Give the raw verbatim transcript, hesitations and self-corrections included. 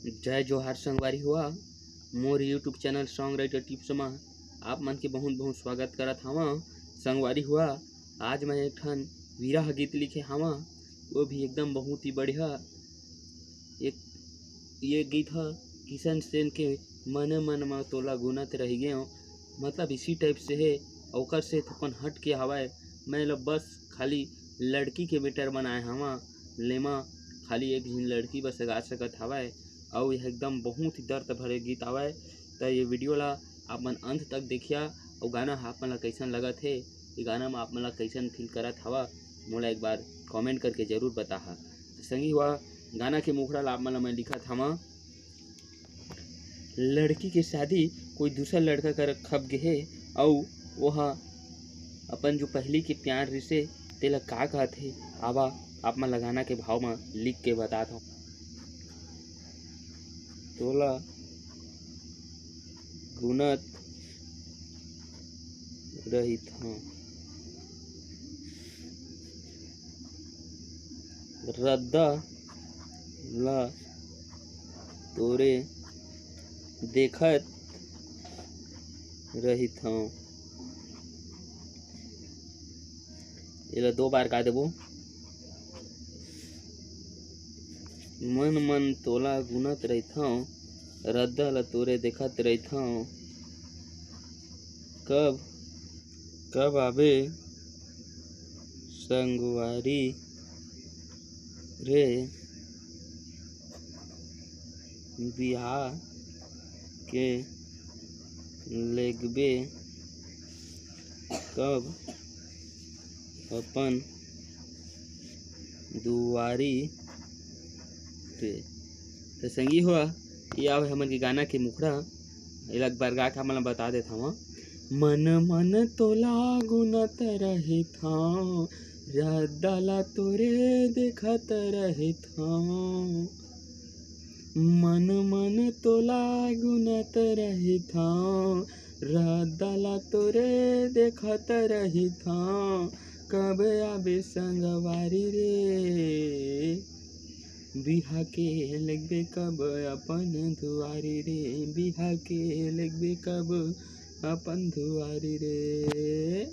जय जोहार संगवारी हुआ, मोर YouTube channel Song Writer Tips मा आप मन के बहुत बहुत स्वागत करत हवं। संगवारी हुआ, आज मैं एक ठन विरह गीत लिखे हवं, वो भी एकदम बहुत ही बढ़िया। एक ये गीत ह किशन सेन के मन मन म तोला गुनत रह गेंव, मतलब इसी टाइप से हे। ओकर से थोकन हट के हवय। मैं ल बस खाली लड़की के बेटर बनाए हवं, लेमा खाली एक झिन लड़की बस गा सकत हवय। अउ यह एकदम बहुत ही दर्द भरे गीत आवय। त ये वीडियो ला आप मन अंत तक देखिया, अउ गाना ह आप मन ला कैसन लगत हे, ये गाना म आप मन ला कैसन फील करत हवा, मोला एक बार कमेंट करके जरूर बताहा। त संगी हुआ, गाना के मुखड़ा ला आप मन ला मैं लिखत हवा। लड़की के शादी कोई दूसर लड़का कर खप गे हे, अउ ओहा अपन जो पहली के प्यार रिसे तेला का कहत हे, आवा आप मन ला गाना के भाव म लिख के बतात हव। तोला गुनत रहिथंव, रद्दा ला तोरे देखत रहिथंव। एला दो बार गा देबो। मन मन तोला गुनत रहिथंव, रद्दा ला तोरे देखत रहिथंव। कब, कब आबे संगवारी रे, बिहा के लेगबे कब अपन दुआरी रे। त संगी हो, ये आवे हमन के गाना के मुखड़ा, एला एक बार गा के हमन ला बता देत हवं। मन मन तोला गुनत रहिथंव, रद्दा ला तोरे देखत रहिथंव। मन मन तोला गुनत रहिथंव, रद्दा ला तोरे देखत रहिथंव। कब आबे संगवारी रे, बिहा के लेगबे कब अपन दुआरी रे, बिहा के लेगबे कब अपन दुआरी रे।